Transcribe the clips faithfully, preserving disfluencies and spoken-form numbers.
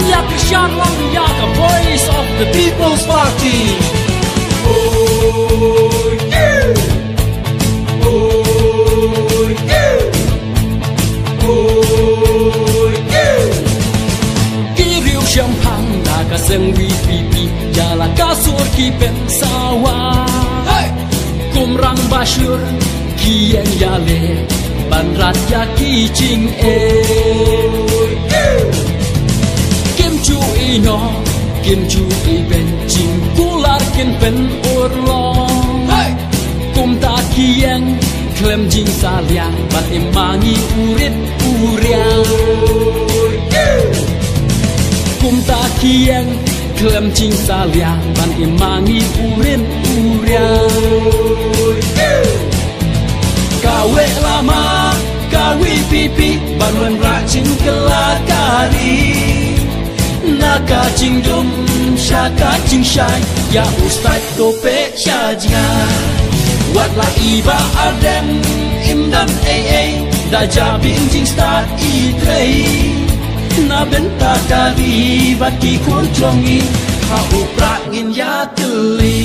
Ïa kyrshan lang ïa ka Voice of the People's Party. Ki riewshemphang na ka seng VPP ïa la ka sur ki pynsawa. Kum rangbah shur ki ïeng ïaleh ban rat ïa ki jingeh. Kim ju ïehnoh, kim ju ïehbeiñ, jingkular kin pynurlong. Kumta ki ïeng khlem jingsalia ban im ma ngi u rit u riang. Kumta ki ïeng khlem jingsalia ban im ma ngi u rit u riang. Kawei lama ka VPP ban wanrah jingkylla ka ri. Na ka jingdum sha ka jingshai ïa u Stad to peit sha jngai. Wat la i Bah Ardent im don ei ei, da jabieng jingstad i trei. Na bynta ka ri bad ki khun jong ngi, ha u Prah ngin ïatylli.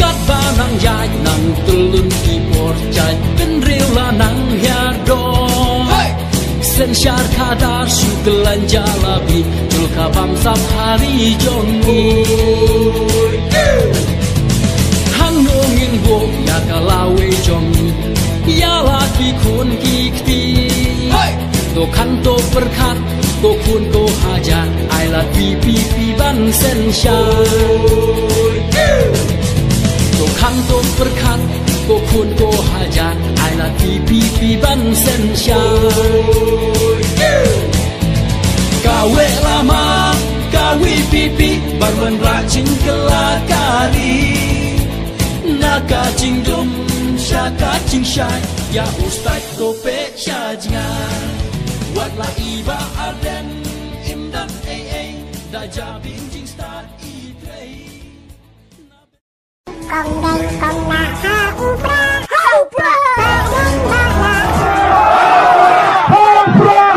Katba nang ïaid nang tyllun ki por, jait bynriew la nang hiar don. Synshar khadar shu khlaiñ jalabi, jul ka bam sap ha ri jong ngi. Hangno ngin buh ïa ka lawei jong ngi, ïa la ki khun ki kti. To khang to pyrkhat, ko khun ko hajar, ai lad VPP ban synshar. To khang to pyrkhat, ko khun ko hajar, ai lad VPP ban synshar. Kawei lama ka VPP ban wanrah jingkylla ka ri. Na ka jingdum sha ka jingshai, ïa u Stad to peit sha jngai. Wat la i Bah Ardent im don ei ei, da jabieng jingstad i trei. Kong Deng kong Nah ha u Prah. Ha u Prah. Bah Deng Bah Nah. Ha u Prah.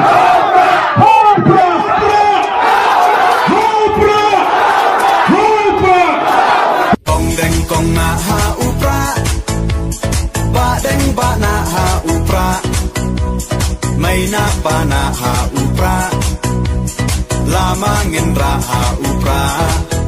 Ha u Prah. Ha u Prah. Ha u Prah. Kong Deng kong Nah ha u Prah. Bah Deng Bah Nah ha u Prah. Mei Nah Pa Nah ha u Prah. Lama ngin rah ha u Prah.